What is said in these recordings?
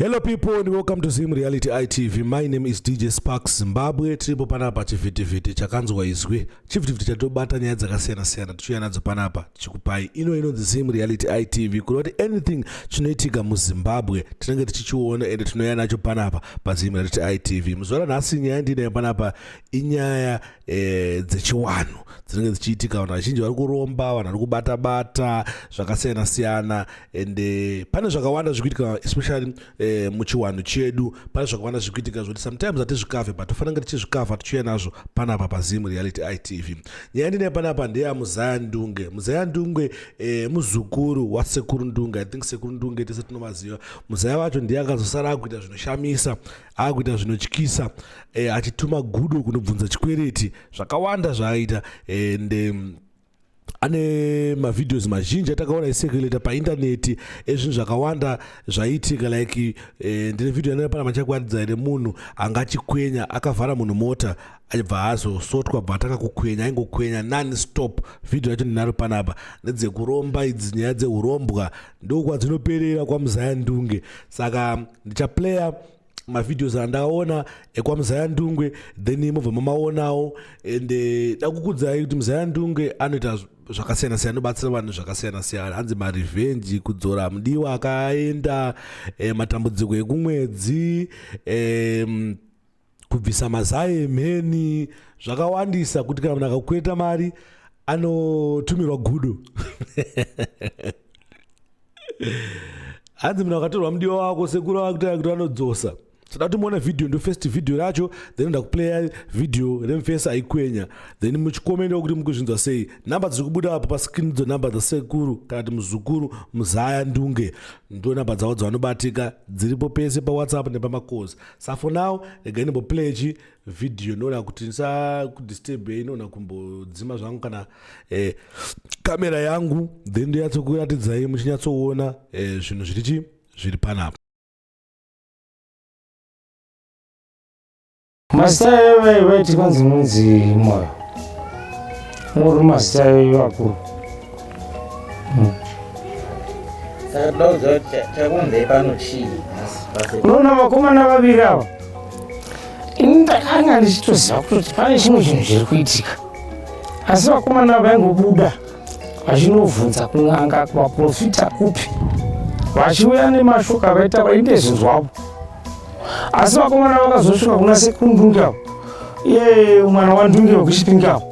Hello people and welcome to Zim Reality ITV. My name is DJ Sparks Zimbabwe. Tiripo panapa chivhitivhiti chakanzwa izwi. Chivhitivhiti chatobata nyaya dzakasiyana siyana tichiuya nadzo panapa tichikupai. Ino inonzi Zim Reality ITV kureva kuti anything chinoitika muZimbabwe tinenge tichichiona ende tinouya nacho panapa paZim Reality ITV. Muzuva ranhasi nyaya ndinayo panapa inyaya e, dzechiwanhu dzinenge dzichiitika. Vanhu vazhinji vari kuromba, vanhu vari kubata bata zvakasiyana siyana and eh, pane zvakawanda zviri kuitika especially eh, muchiwanhu chedu pane zvakawanda zviri kuitika zvekuti sometimes hatizvikavhe but tofanira kunge tichizvikavha tichiuya nazvo panapa pazim reality itv nyaya ndine panapa ndeyamuzaya ndunge. Muzaya Ndunge eh, muzukuru wasekuru Ndunge. I think sekuru Ndunge tese tinovaziva. Muzaya wacho ndiye akazosara akuita zvinoshamisa, akuita zvinotyisa, achituma gudo kunobvunza chikwereti, zvakawanda zvaaita and ane mavideos mazhinji atakaona aicirculata paindaneti ezvinhu zvakawanda zvaiitika like ndine video yanaa pana machakuratidza here munhu anga achikwenya akavhara munhu mota achibva azosotwa bva atanga kukwenya, aingokwenya non stop. Video yacho ndinaro panapa. Nedzekuromba idzi, nyaya dzeurombwa ndokwadzinoperera kwaMuzaya Ndunge. Saka ndichaplaya mavideos andaona ekwaMuzaya Ndungwe, then mobva mamaonawo. And dakukudzai kuti Muzaya Ndunge anoita zvakasiyana siyana, anobatsira vanhu zvakasiyana siyana, hanzi marevenge, kudzora mudiwa akaenda, matambudziko ekumwedzi, kubvisa mazai emheni, zvakawandisa, kuti kana munhu akakweta mari anotumirwa gudo. Hanzi munhu akatorwa mudiwa wako, sekuru vakutaa kuti vanodzosa. Toda kuti muone video, ndo first video racho, then ndakuplaya video remufesi aikwenya, then muchikomenda kuti mukuzvinzwa sei. Namba dziri kubuda apo pascreen dzo namba dzasekuru kana kuti muzukuru Muzaya Ndunge, ndo namba dzavo dzavanobatika, dziripo pese paWhatsApp nepamakozi. Sa for now regai ndimboplaya chi video, ndoona kuti ndisakudisturbe, inoona kumbodzima zvangu kana kamera yangu, then ndonyatsokuratidzai muchinyatsoona zvinhu zviri chi zviri panapa. Mazita evaiti kwanzi munzi Moyo, muri mazita evakuru. Saka toda kuziva kuti chakunzei pano chii nhasi? Unoona vakomana vaviri ava, ini ndakanga ndichitoziva kutoti pane chimwe chinhu chiri kuitika, asi vakomana vaingobuda vachinovhunza kun'anga, kuvaprofita kupi, vachiuya nemashoko avaitaura, indezvinzwavo. Asi vakomana vakazosvika kuna sekuru Ndunge avo, iye mwana waNdunge wekuChipinge avo,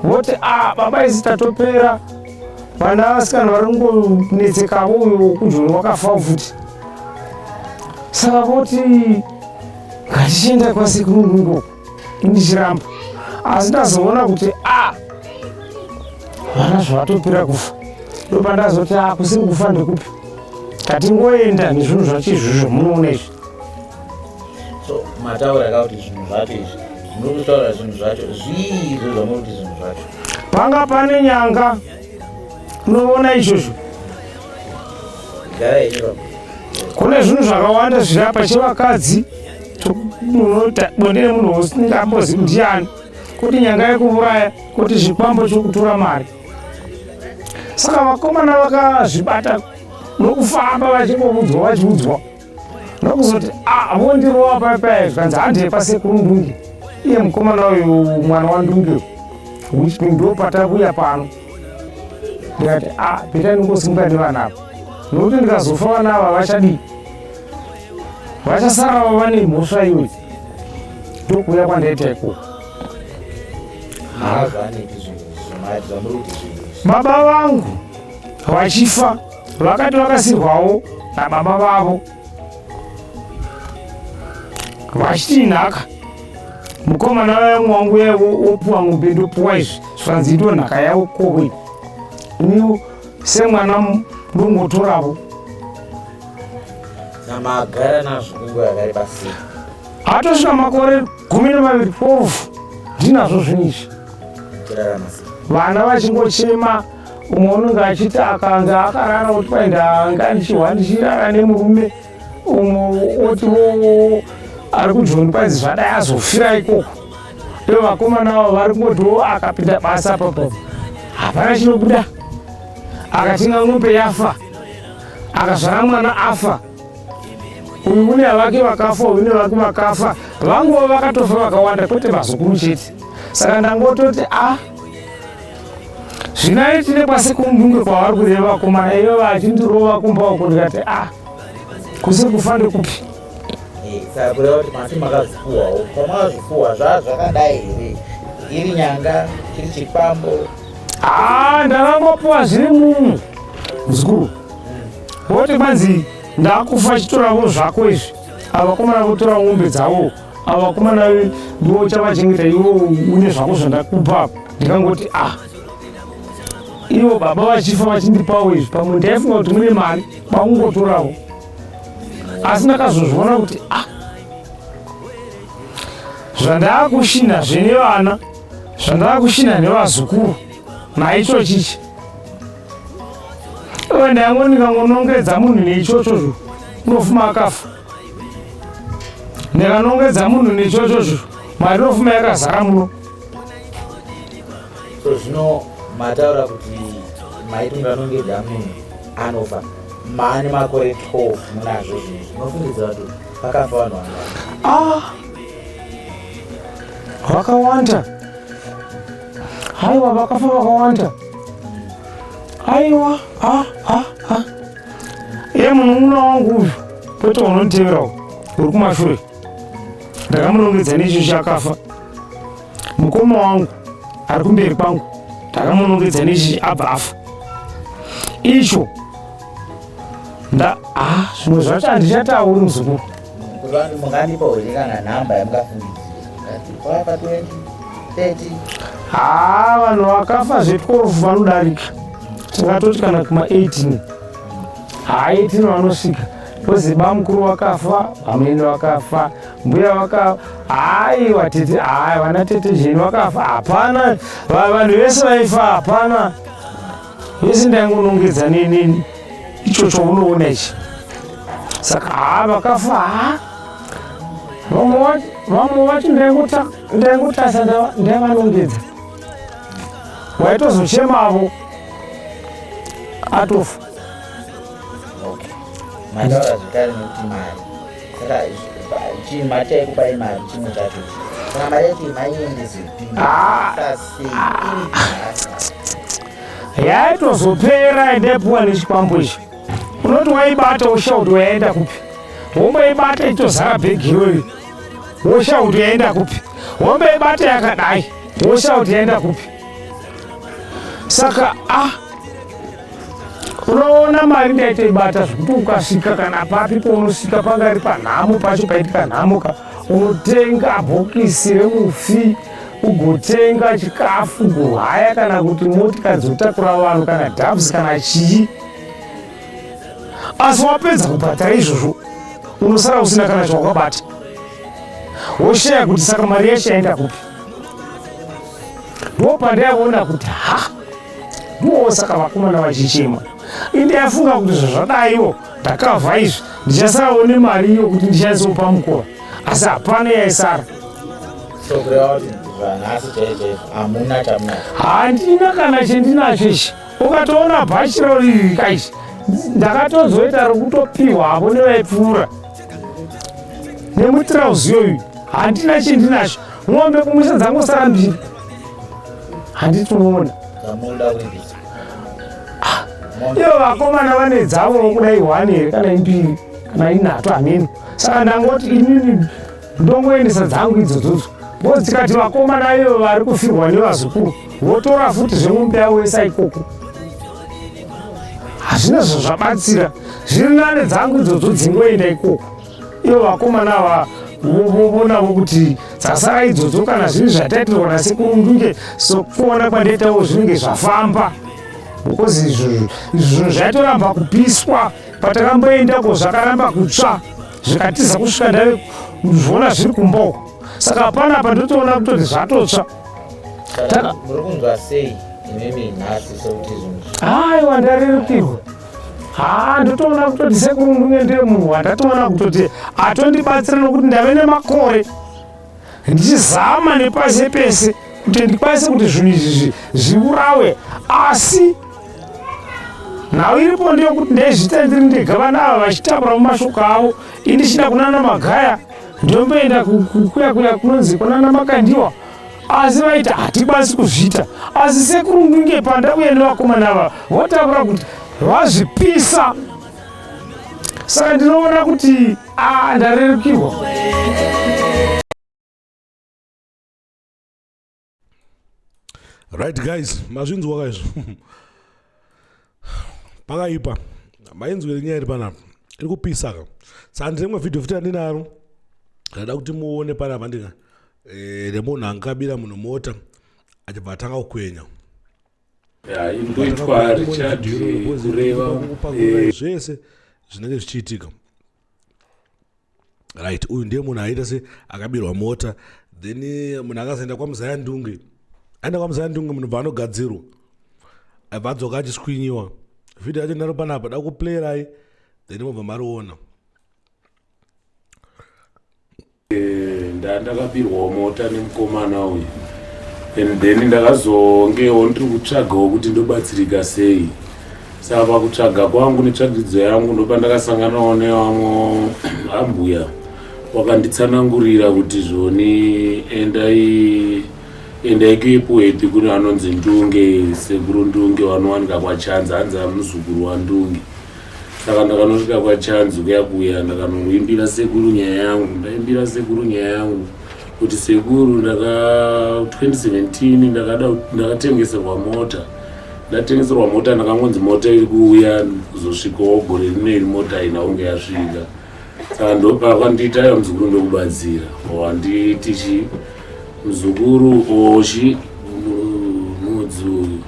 voti, a baba, isi tatopera, vana vasikana vari kungonetsekavo, uyo wokujoni wakafa futi. Saka voti ngatichienda kwasekuru Ndunge uko, ndichiramba. Asi ndazoona kuti a vana zvavatopera kufa, ndopandazoti, a kusiri kufa ndekupi? Tatingoenda nezvinhu zvacho izvozvo munoona izvi. So mataura ka kuti zvinhu zvacho izvi, muri kutaura zvinhu zvacho zvii izvo zvamuri kuti zvinhu zvacho? Panga pane nyanga, unoona izvozvo. Garai ipapo. Kune zvinhu zvakawanda zviri apa, chevakadzi unoita bonde nemunhu usingambozivi ndiani, kuti nyanga yekuuraya, kuti zvikwambo chokutora mari. Saka vakomana vakazvibata nokufamba vachingovudzwa, vachiudzwa, nokuzoti a vondirova paipai, zvikanzi handei kwasekuru Ndunge, iye mukomana uyu mwana waNdunge, which ndo patakuya pano. Ndikati, a better ndingosimuka nevana ava, nokuti ndikazofa vana ava vachadii? Vachasara vane mhosva iyoyi. Ndokuuya kwandaita ikoko. Makazvanepi zvinhu izvi zvamuri kuti zvinhu izvi? Baba vangu vachifa vakati vakasirwawo nababa vavo vachiti nhaka, mukomana vamwe wangu wopuwa ng'ombe, ndopuwa izvi, zvikanzi ndo nhaka yavo kowe, ini semwana ndongotoravo. Samagara nazvo kwenguva yakareba sei? Atosvika makore 12, 12, ndinazvo zvinhu izvi. Chirarama sei? Vana vachingochema, umwe unenge achiti akanga akarara oti kwai ndanga ndichihwa ndichirara nemurume, umwe otiwo ari kujoni kwanzi zvadai azofira ikoko. Ivo vakomana avo vari kungotiwo akapinda basa papo hapana chinobuda, akatenga ng'ombe yafa, akazvara mwana afa. Uyu une vake vakafa, uyu une vake vakafa, vanguvo vakatofa vakawanda, kwete vazukuru chete. Saka ndangototi a ah, zvinaitire kwasekundunge kwavari kureva vakomana ivo vachindirova kumba uko, ndikati a ah, kusiri kufa ndekupi? Eh, saka kureva kuti mati makazvipuwawo, pamakazvipuwa zvaa zvakadai here? Iri nyanga, chiri chikwambo? Haa, ah, ndakangopuwa zviri mumwe muzukuru voti kwanzi ndakufa, chitoravo zvako izvi. Ava vakomana votora mombe dzavo, ava vakomana ndiwo uchavachengeta, iwo une zvako zvandakupa. Ndikangoti ah, ivo baba vachifa vachindipawo izvi, pamwe ndaifunga kuti mune mari, kwakungotoravo. Asi ndakazozviona kuti ah, zvandakushinha zvene vana, zvandakushinha nevazukuru naicho chichi iwe ndango ndikangonongedza munhu neichochozvo unofuma akafa, ndikanongedza munhu neichochozvo mari inofuma yakazara muno. So zvino mataura kuti maiti munganongedza munhu anofa, maane makore 12 munazvo zvinhu, zvinofungidzira kuti pakafa vanhu vangani? Ah, vakawanda. Haiwa, vakafa vakawanda. Aiwa, ah, ah, ah. Iye munun'una wangu uyu, kwete unonditeverawo uri kumashure, ndakamunongedza neicho chakafa. Mukoma wangu ari kumberi kwangu, ndakamunongedza neichi abva afa. Icho nda ah, zvimwe zvacho handichatauri, muzukuru. Mungandipa here kana nhamba yamungafungidzira? Vakafa 20, 30? Haa, vanhu vakafa zve12 vanodarika, tingatoti kana kuma 18. Haa, 18 vanosvika, because bamukuru vakafa, vamene vakafa, mbuya vakafa, haiwa tete, hai vana tete jeni vakafa. Hapana, vanhu vese vaifa, hapana vese ndaingonongedza nenini icho chaunoona ichi. Saka haa, vakafa haa, vamwe vacho ndaingotasa ndaivanongedza, waitozochemavo atofa. Okay, mataura zvekare nekuti mari, saka mari chaikupai mari chimwe chacho, saka mari yacho maiendesepi? Sei iri nhasi? Yaitozopera yandaipuwa nechikwambo ichi. Unoti waibata wosha kuti waenda kupi, womboibata itozara bhegi iyoyo, wosha kuti yaenda kupi, womboibata yakadai, wosha kuti yaenda kupi. Saka ah, unoona mari ndaitoibata zvekuti ukasvika kana papi paunosvika, pangari panhamo pacho, paitika nhamo ka, unotenga bhokisi remufi, ugotenga chikafu, ugohaya kana kuti motikari dzekutakura vanhu kana doves kana chii. Asi wapedza kubhadhara izvozvo, unosara usina kana chawakabata, wosheya kuti saka mari yacho yaenda kupi? Ndo pandaiona kuti ha, ndiwo saka vakomana vachichema. Indayafunga kuti zvazvadaiwo, ndakavha izvi, ndichasarawo nemari iyo kuti ndishandisewo pamukova, asi hapana yaisara. So kureva kuti zvanhasi chaizvo chaizvo hamuna chamunacho? Handina kana chendinacho ichi. Ukatoona bhachi roriri kaichi, ndakatozoita rokutopiwa havo nevaipfuura nemutirauzi iyoyu. Handina chendinacho. Mombe kumusha dzangosara mbiri, handiti unoona? Dzamunoda kuripisa? Ivo vakomana vane dzavo kudai hwani here kana imbiri kana inhatu, hameno. Saka ndangoti inini ndongoendesa dzangu idzodzodzo, because tikati vakomana ivo vari kufirwa nevazukuru votora futi zvemombe yavo yesa ikoko, hazvina zvazvabatsira. Zviri nane dzangu idzodzo dzingoenda ikoko, ivo vakomana ava vonavo kuti dzasara idzodzo kana zviri zvataitirwa nasekuru Ndunge. Sokuona kwandaitawo, zvinenge zvafamba, because izvo zvinhu zvaitoramba kupiswa. Patakamboendako zvakaramba kutsva, zvikatiza kusvika ndave kuzviona zviri kumba uko. Saka panapa ndotoona kutoti zvatotsva. Saka muri kunzwa sei imimi nhasi sekuti zvinhu Aiwa, ndarerukirwa. Haa, ndotoona kutoti sekuru Ndunge ndiye munhu wandatoona kutoti atondibatsira, nokuti ndave nemakore ndichizama nepase pese kuti ndikwanise kuti zvinhu izvi zviurawe, asi Nhau iripo ndeyokuti ndaizviita ndiri ndega vana ava vachitambura mumashoko avo ini ndichida kunana Magaya ndomboenda kuya kuya kunonzi kunana Makandiwa asi vaiti hatikwanisi kuzviita asi sekuru Ndunge pandauya nevakomana ava votaura kuti vazvipisa saka ndinoona kuti a ndarerukirwa. Right guys, mazvinzwa ka izvo. Pakaipa. Mainzwire nyaya iri panapa. Iri kupisa ka. Saka ndine rimwe video futi randinaro. Ndada kuti muone panapa ndika. Eh, remunhu angabira munhu mota achibva atanga kukwenya. Ya, indoitwa Richard kureva eh, zvese zvinenge zvichiitika. Right, uyu ndiye munhu aita se akabirwa mota then eh, munhu akazoenda kwamuzaya Ndunge, aenda kwamuzaya Ndunge munhu bva anogadzirwa abva adzoka achiswinyiwa. Vhidhiyo yacho ndaro panapa da kuplayirai then mobva mariona. Eh, ndakabirwawo mota nemukomana uyu and then ndakazongewo ndiri kutsvagawo kuti ndobatsirika sei. Saka pakutsvaga kwangu netsvagidzo yangu ndopandakasanganawo nevamwe ambuya wakanditsanangurira kuti zvoni endai endai kuEpworth kune anonzi Ndunge, sekuru Ndunge vanowanika kwaChanzi, hanzi muzukuru waNdunge. Saka ndakanosvika kwaChanzi kuya kuya ndakanoimbira sekuru nyaya yangu, ndaimbira sekuru nyaya yangu kuti sekuru ndaka 2017 ndakada ndakatengeserwa mota, ndatengeserwa mota ndakangonzi mota iri kuuya kuzosvikawo gore rino iri mota haina kunge yasvika. Saka ndopakandiita ayo muzukuru ndokubatsira wanditi chi muzukuru oshi mudzi uyu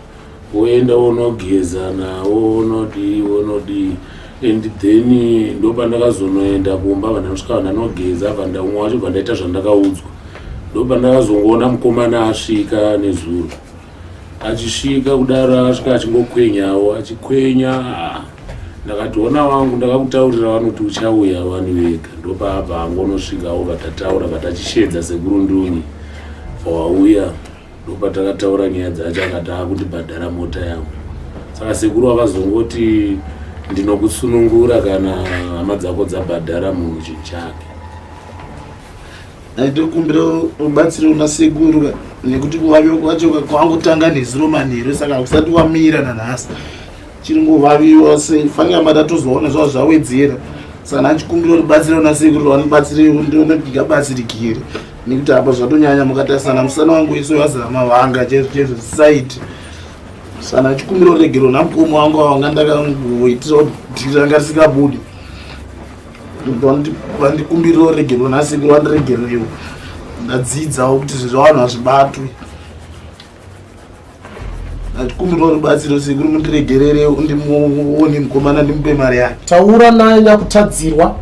woenda wonogeza nawo wonodii wonodii and then ndopandakazonoenda kumba vandanosvika vandanogeza bva umwe wacho bva ndaita zvandakaudzwa ndopandakazongoona mukomana asvika nezuro achisvika kudaro akasvika achingokwenyawo achikwenya ndakati ona wangu ndakakutaurira vanoti uchauya vanhu vega ndopaabva angonosvikawo vatataura vatachishedza sekuru Ndunyi wauya ndopatakataura nyaya dzacho akati akundibhadhara mota yangu. Saka sekuru vakazongoti ndinokusunungura kana hama dzako dzabhadhara munhu chinhu chake. Ndaitokumbira rubatsiro una sekuru ka nekuti kuvaviwa kwacho kwangotanga nezuro manheru saka hakusati kwamira nanhasi chiri ngovaviwa sei fanira matatozoona zvava zvawedzera saka ndachikumbira rubatsiro una sekuru vanobatsireiwo ndione kuti ndingabatsirikire nekuti apa zvatonyanya mukatarisana musana wangu iso wazara mavanga chaizvo chaizvo zvisaiti saka ndachikumbira ruregero namukoma wangu wanga ndakangoitira kuti dhiri ranga risingabudi vandikumbirira ruregero nasekuru vandiregerewo ndadzidzawo kuti zvezvo vanhu hazvibatwi ndachikumbirawo rubatsiro sekuru mundiregerere ndimuone mukomana ndimupe mari yake. Taura naye nyakutadzirwa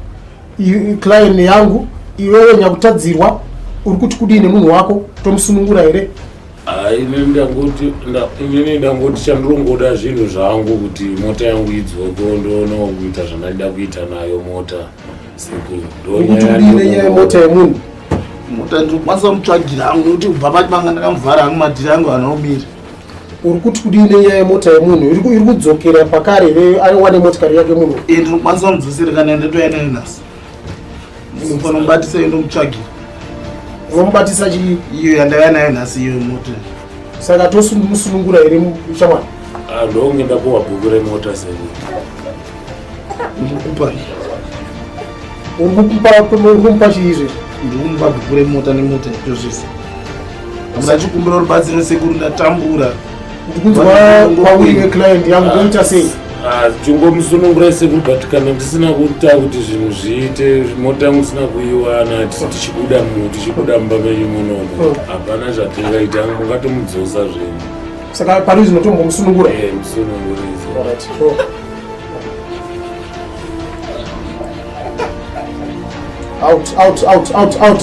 client yangu iwewe nyakutadzirwa uri kuti kudii nemunhu wako tomusunungura here? Inini ndangoti chandirongoda zvinhu zvangu kuti mota yangu idzoke ndoonawo kuita zvandaida kuita nayo mota sekuru. Uri kuti kudii nenyaya yemota yemunhu? Mota ndinokwanisa kumutsvagira hangu nekuti kubva pacho panga ndakamuvhara hangu madhiri angu haana kumira. Uri kuti kudii nenyaya yemota yemunhu iri kudzokera pakare here awane motikari yake munhu? Eh, ndinokwanisa kumudzosera kana ndatouya nayo nhasi. Ndinofanira kumubatisa iyo ndomutsvagira. Unomubatisa chii? Iyo yandauya nayo nhasi iyo mota. Saka tomusunungura here shamwari? Ah, ndonge ndapuwa bhuku remota sekuru. Ndikupa. Uri kumupa chii izvezvi? Ndiri kumupa bhuku remota nemota yacho zvese. Ndachikumbira rubatsiro sekuru ndatambura. Ndikunzwa kwauri weclient yangu ndoita sei? Ah, tingomusunungura sekuru but kana ndisina kuita kuti zvinhu zviite mota yangu isina kuiwana tichibuda tichibuda mumba menyu munomo oh. hapana zvatingaita mungatomudzosa zvenyu. Saka pari zvino tombomusunungura? Eh, musunungurisa. Alright. Oh. Out, out, out, out, out.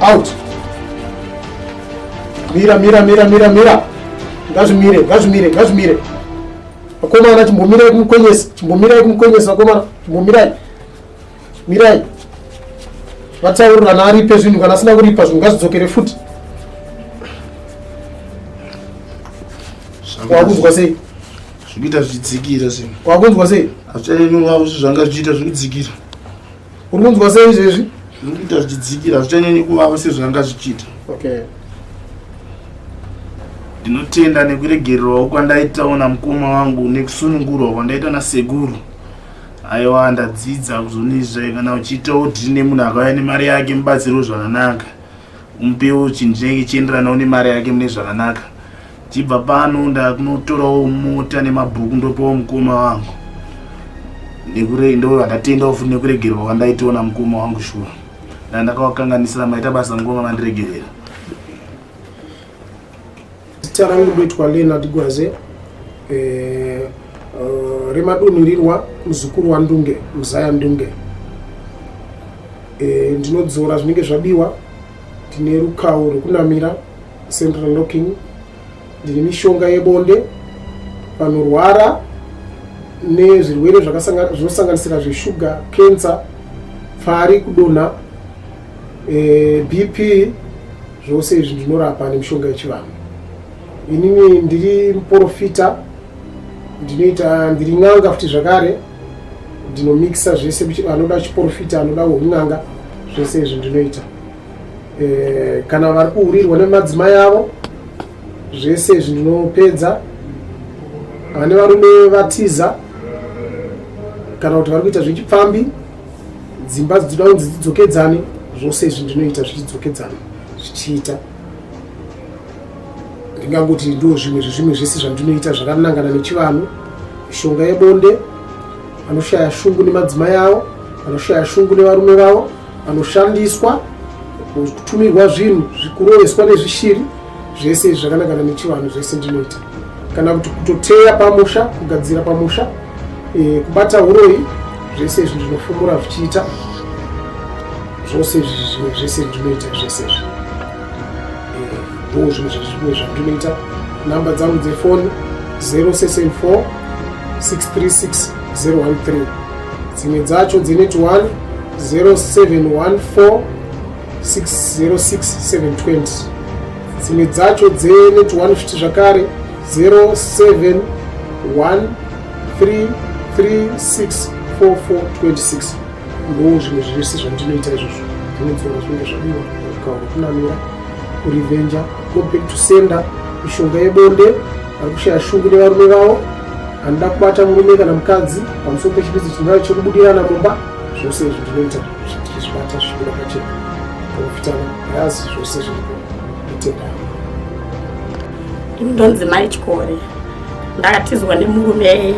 Out. Mira, mira, mira, mira, mira. Ngazvimire, ngazvimire, ngazvimire. Vakomana chimbomirai kumukwenyesa, chimbomirai kumukwenyesa vakomana, chimbomirai. Mirai. Vataurirana aripe zvinhu kana asina kuripa zvinhu ngazvidzokere futi. Wakunzwa sei? Zvikuita zvichidzikira zvinhu. Wakunzwa sei? Hazvichanyanyi zvanga zvichiita zvikudzikira. Uri kunzwa sei izvezvi? Zvikuita zvichidzikira, hazvichanyanyi kuvava sezvanga zvichiita. Okay. Ndinotenda nekuregererwawo kwandaitawo namukoma wangu nekusunungurwa kwandaita nasekuru. Aiwa ndadzidza kuzonizve kana uchiitawo dhiri nemunhu akauya nemari yake mubatsirewo zvakanaka. Umupewo chinhu chinenge chienderanawo nemari yake mune zvakanaka. Chibva pano ndakunotorawo mota nemabhuku ndopawo mukoma wangu. Nekure ndo ndatendawo futi nekuregererwa kwandaitawo namukoma wangu shuwa. Ndandakawakanganisira maita basa mukoma mandiregerera. Zita rangu ndoitwa Leonard Gwaze eh, remadunhurirwa muzukuru waNdunge Muzaya Ndunge. Ndinodzora zvinenge zvabiwa, ndine rukawo rwekunamira central locking, ndine mishonga yebonde, vanorwara nezvirwere zvinosanganisira zveshuga, cancer, pfari, kudonha, BP, zvose izvi ndinorapa nemishonga yechivanhu. Inini ndiri muporofita, ndinoita ndiri n'anga futi zvakare, ndinomixa zvese, anoda chiporofita, anoda un'anga, zvese izvi ndinoita. Kana vari kuhurirwa nemadzimai avo, zvese izvi ndinopedza. Vane varume vatiza kana kuti vari kuita zvechipfambi, dzimba dzinoda kunzi dzidzokedzane, zvose izvi ndinoita zvichidzokedzana zvichiita. Ndingangoti ndo zvimwe zvezvimwe zvese zvandinoita zvakanangana nechivanhu, mishonga yebonde, vanoshaya shungu nemadzimai avo, vanoshaya shungu nevarume vavo, vanoshandiswa kutumirwa zvinhu, zvikuroveswa nezvishiri, zvese izvi zvakanangana nechivanhu zvese ndinoita. Kana kuti kutoteya pamusha, kugadzira pamusha, kubata uroyi, zvese izvi ndinofumura zvichiita. Zvose izvi zvimwe zvese ndinoita zvese izvi. Ndo zvimwe zvezvimwe zvandinoita. Namba dzangu dzefoni 074 636 013, dzimwe dzacho dzenet 1 0714 606 720, dzimwe dzacho dzenet 1 futi zvakare 07 1336 4426. Ndo zvimwe zvese zvandinoita izvozvo. Ndinodzora zvinenge zvabiwa, rukawo rwekunamira, kurivenja, go back to sender, mishonga yebonde, vari kushaya shungu nevarume vavo, anoda kubata murume kana mukadzi pamusoro pechipidzi chingave chekubudirana mumba, zvose izvi ndinoita tichizvibata zvichibuda pachena. Profitana yazi zvose zviripo. Nditenda. Ini ndonzi Mai Chikore, ndakatizwa nemurume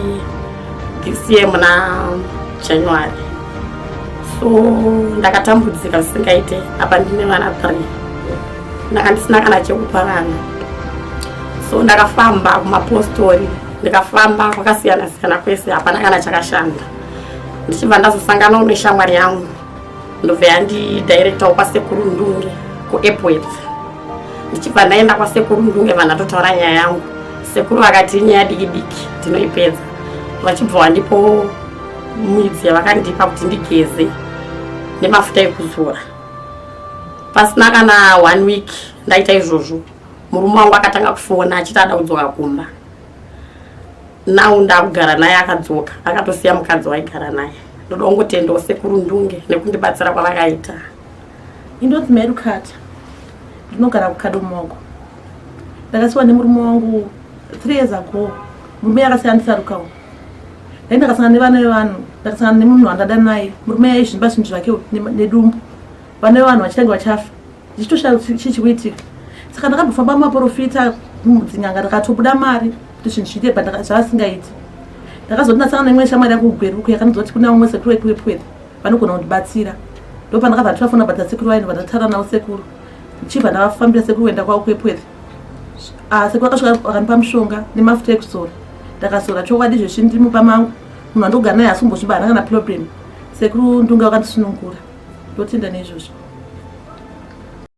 this year muna January, so ndakatambudzika zvisingaite. Apa ndine vana 3, ndanga ndisina kana chekupa vana, so ndakafamba kumapostori, ndikafamba kwakasiyana siyana kwese, hapana kana chakashanda. Ndichibva ndazosanganawo neshamwari yangu, ndobva yandidirectawo kwaSekuru Ndunge kuEpworth. Ndichibva ndaenda kwaSekuru Ndunge, vanhu atotaura nyaya yangu, sekuru vakati inyaya diki diki tinoipedza. Vachibva vandipo midzi yavakandipa kuti ndigeze nemafuta ekuzora. Pasina kana 1 week ndaita izvozvo, murume wangu akatanga kufona achiti ada kudzoka kumba. Now ndakugara naye, akadzoka akatosiya mukadzi waigara naye. Ndoda kungotendawo Sekuru Ndunge nekundibatsira kwavakaita. Indonzi Merukata, ndinogara kuKadomoko. Ndakasiwa nemurume wangu 3 years ago. Murume akasiyanisa rukawo, dai ndakasangana nevana vevanhu, ndakasangana nemunhu wandada naye. Murume aizvimba zvinhu zvake nedumbu, vana vevanhu vachitanga vachafa, ndichitoshaya kuti chii chikuitika. Saka ndakambofamba mumaprofita, dzin'anga, ndakatobuda mari kuti zvinhu zviite, but zvaasingaiti. Ndakazoti ndasangana neimwe shamwari yangu kuGweruku, yakandiudza kuti kuna umwe sekuru wekuEpworth vanogona kundibatsira. Ndopandakabva ndatora foni nabata sekuru vaini, vandataura navo sekuru, ndichibva ndavafambira sekuru kuenda kwavo kuEpworth. Sekuru akasvika akandipa mushonga nemafuta ekuzora, ndakazora. Chokwadi izvezvi ndiri mumba mangu, munhu andogara naye asi kumbozviba, haana kana problem. Sekuru Ndunga vakandisunungura, ndotenda neizvozvo.